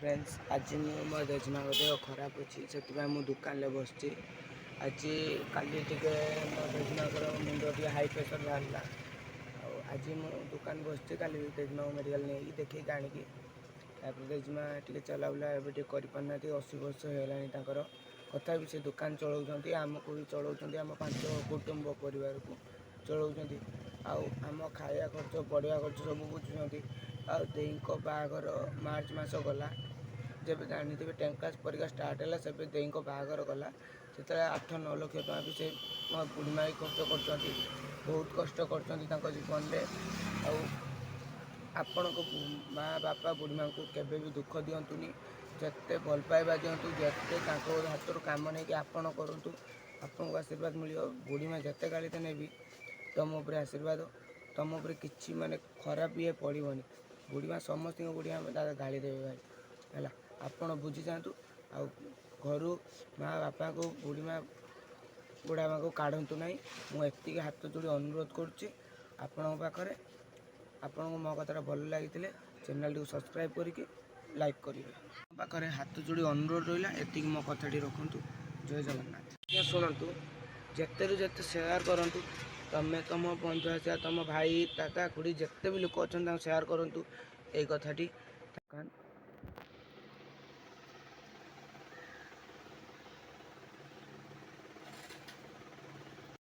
Friends, ଆଜି ମୁଁ ମୋ ଜେଜେମାଙ୍କ ଦେହ ଖରାପ ଅଛି, ସେଥିପାଇଁ ମୁଁ ଦୋକାନରେ ବସିଛି। ଆଜି କାଲି ଟିକେ ମୋ ଜେଜେମାଙ୍କର ମୁଣ୍ଡ ଟିକେ ହାଇ ପ୍ରେସର୍ ବାହାରିଲା ଆଉ ଆଜି ମୁଁ ଦୋକାନ ବସିଛି। କାଲି ଜେଜେମାଙ୍କୁ ମେଡ଼ିକାଲ ନେଇକି ଦେଖେଇକି ଆଣିକି, ତାପରେ ଜେଜେମା ଟିକେ ଚଲାବୁଲା ଏବେ ଟିକେ କରିପାରୁନାହାନ୍ତି। 80 ବର୍ଷ ହେଇଗଲାଣି ତାଙ୍କର। ତଥାପି ସେ ଦୋକାନ ଚଳାଉଛନ୍ତି, ଆମକୁ ବି ଚଳାଉଛନ୍ତି, ଆମ ପାଞ୍ଚ କୁଟୁମ୍ବ ପରିବାରକୁ ଚଳାଉଛନ୍ତି ଆଉ ଆମ ଖାଇବା ଖର୍ଚ୍ଚ, ପଢ଼ିବା ଖର୍ଚ୍ଚ ସବୁ ବୁଝୁଛନ୍ତି। ଆଉ ଦେଇଙ୍କ ବାହାଘର ମାର୍ଚ୍ଚ ମାସ ଗଲା। ଯେବେ ଜାଣିଥିବେ, 10th class ପରୀକ୍ଷା ଷ୍ଟାର୍ଟ ହେଲା, ସେବେ ଦେଇଙ୍କ ବାହାଘର ଗଲା। ସେତେବେଳେ 8-9 ଲକ୍ଷ ଟଙ୍କା ବି ସେ ମୋ ବୁଢ଼ୀମା ବି ଖର୍ଚ୍ଚ କରୁଛନ୍ତି। ବହୁତ କଷ୍ଟ କରୁଛନ୍ତି ତାଙ୍କ ଜୀବନରେ। ଆଉ ଆପଣଙ୍କ ମା ବାପା ବୁଢ଼ୀମାଙ୍କୁ କେବେ ବି ଦୁଃଖ ଦିଅନ୍ତୁନି। ଯେତେ ଭଲ ପାଇବା ଦିଅନ୍ତୁ, ଯେତେ ତାଙ୍କ ହାତରୁ କାମ ନେଇକି ଆପଣ କରନ୍ତୁ, ଆପଣଙ୍କୁ ଆଶୀର୍ବାଦ ମିଳିବ। ବୁଢ଼ୀମା ଯେତେ ଗାଳି ଦେଲେ ବି ତୁମ ଉପରେ ଆଶୀର୍ବାଦ, ତୁମ ଉପରେ କିଛି ମାନେ ଖରାପ ଇଏ ପଡ଼ିବନି। ବୁଢ଼ୀମା, ସମସ୍ତଙ୍କ ବୁଢ଼ୀମା ଦାଦା ଗାଳି ଦେବେ ଭାଇ, ହେଲା। ଆପଣ ବୁଝିଯାଆନ୍ତୁ ଆଉ ଘରୁ ମା ବାପାଙ୍କୁ, ବୁଢ଼ୀମା ବୁଢ଼ା ମାଆଙ୍କୁ କାଢ଼ନ୍ତୁ ନାହିଁ। ମୁଁ ଏତିକି ହାତ ଯୋଡ଼ି ଅନୁରୋଧ କରୁଛି ଆପଣଙ୍କ ପାଖରେ। ଆପଣଙ୍କୁ ମୋ କଥାଟା ଭଲ ଲାଗିଥିଲେ ଚ୍ୟାନେଲଟିକୁ ସବସ୍କ୍ରାଇବ୍ କରିକି ଲାଇକ୍ କରିବେ। ମୋ ପାଖରେ ହାତ ଯୋଡ଼ି ଅନୁରୋଧ ରହିଲା, ଏତିକି ମୋ କଥାଟି ରଖନ୍ତୁ। ଜୟ ଜଗନ୍ନାଥ। ଆଜ୍ଞା ଶୁଣନ୍ତୁ, ଯେତେରୁ ଯେତେ ସେୟାର କରନ୍ତୁ। ତମେ ତମ ବନ୍ଧୁ ଆସିବା, ତମ ଭାଇ, ଦାଦା, ଖୁଡ଼ି, ଯେତେ ବି ଲୋକ ଅଛନ୍ତି, ତାଙ୍କୁ ସେୟାର କରନ୍ତୁ ଏଇ କଥାଟି। ଦୋକାନ